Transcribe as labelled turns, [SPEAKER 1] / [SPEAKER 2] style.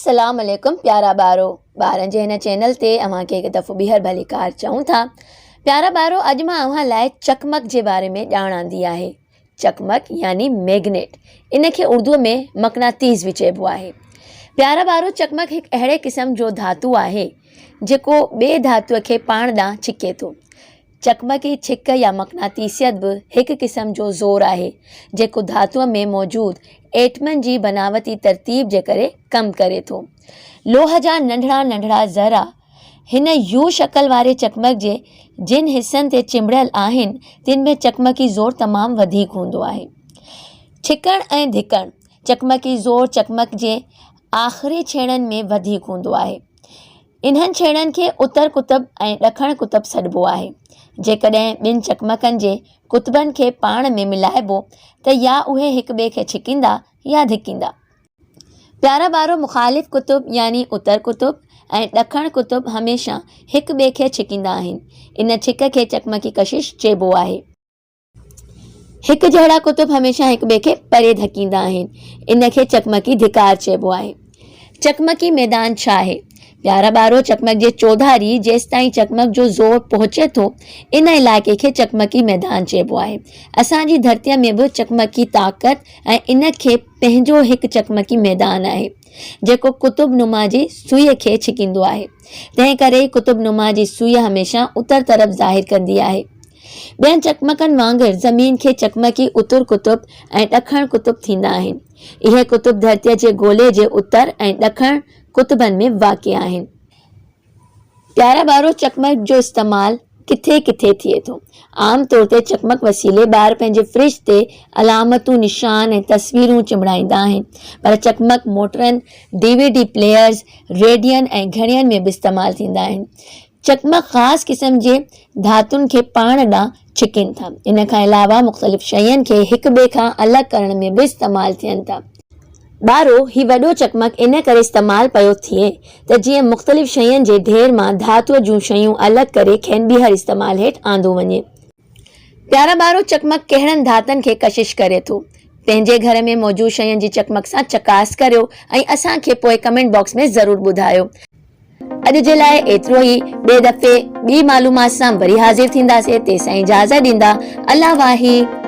[SPEAKER 1] السلام عليڪم پيارا ٻارو ٻارن جي هن چينل تي اوهان کي هڪ دفعو ٻيهر ڀليڪار چئون ٿا پيارا ٻارو اڄ مان اوهان لاء چقمق جي باري ۾ ڄاڻ آندي آهي چقمق يعني ميگنيٽ ان کي اردو ۾ مقناطيس به چئبو آهي پيارا ٻارو چقمق هڪ اهڙي قسم جو ڌاتو آهي جيڪو ٻئي ڌاتوء کي پاڻ ڏانهن ڇڪي ٿو چقمقي ڇڪ يا مقناطيسيت به هڪ قسم جو زور آهي، جيڪو ڌاتوء ۾ موجود ايٽمن جي بناوتي ترتيب جي ڪري ڪم ڪري ٿو. لوهه جا ننڍڙا ننڍڙا ذرا هن يو شڪل واري چقمق جي جن حصن تي چنبڙيل آهن، تن ۾ چقمقي زور تمام وڌيڪ هوندو آهي. ڇڪڻ ۽ ڌڪڻ، چقمقي زور چقمق جي آخري ڇيڙن ۾ وڌيڪ هوندو آهي. انهن ڇيڙن کي اتر قطب ۽ ڏکڻ قطب سڏبو آهي. جيڪڏهن ٻن چقمقن جي قطبن کي پاڻ ۾ ملائبو ته يا اهي هڪ ٻئي کي ڇڪيندا يا ڌڪيندا. پيارا ٻارو مخالف قطب يعني اتر قطب ۽ ڏکڻ قطب هميشه هڪ ٻئي کي ڇڪيندا آهن. ان ڇڪ کي چقمقي ڪشش چئبو آهي. هڪ جهڙا قطب هميشه هڪ ٻئي کي پري ڌڪيندا آهن. ان کي چقمقي ڌڪار چئبو آهي. چقمقي ميدان ڇا آهي؟ پيارا ٻارو چقمق جي چوڌاري جيستائين چقمق جو زور پهچي ٿو، ان علائقي کي چقمقي ميدان چئبو آهي. اسان جي ڌرتيء ۾ به چقمقي طاقت ۽ ان کي پنهنجو هڪ چقمقي ميدان آهي، جيڪو قطب نما جي سوئيء کي ڇڪيندو آهي. تنهن ڪري ئي قطب نما جي سوئي هميشه اتر طرف ظاهر ڪندي آهي. ٻين چقمقن وانگر زمين کي چقمقي اتر قطب ۽ ڏکڻ قطب ٿيندا آهن. اهي قطب ڌرتيء جي گولي جي اتر ۽ ڏکڻ قطبن ۾ واقع آهن. پيارا ٻارو چقمق جو استعمال ڪٿي ڪٿي ٿئي ٿو. عام طور تي چقمق وسيلي ٻار پنهنجي فرج تي علامتون، نشان ۽ تصويرون چنبڙائيندا آهن. پر چقمق موٽرن، ڊي وي ڊي پليئرز، ريڊين ۽ گهڙين ۾ به استعمال ٿيندا آهن. چقمق خاص قسم جي ڌاتن کي پاڻ ڏانهن ڇڪين ٿا. ان کان علاوه مختلف شين کي هڪ ٻئي کان الڳ ڪرڻ ۾ به استعمال ٿين ٿا. ٻارو، هي وڏو چقمق ان ڪري استعمال پيو ٿئي ته جيئن مختلف شين جي ڍير مان ڌاتوء جون شيون الڳ ڪري کين ٻيهر استعمال هيٺ آندو وڃي. پيارا ٻارو، چقمق ڪهڙن ڌاتن کي ڪشش ڪري ٿو؟ پنهنجي گهر ۾ موجود شين جي چقمق سان چڪاس ڪريو ۽ اسان کي پوء ڪمينٽ باڪس ۾ ضرور ٻڌايو. اڄ جي لاء ايترو ئي، ٻئي دفعي ٻي معلومات سان وري حاضر ٿينداسين، تيسين اجازت ڏيندا، الله واهي.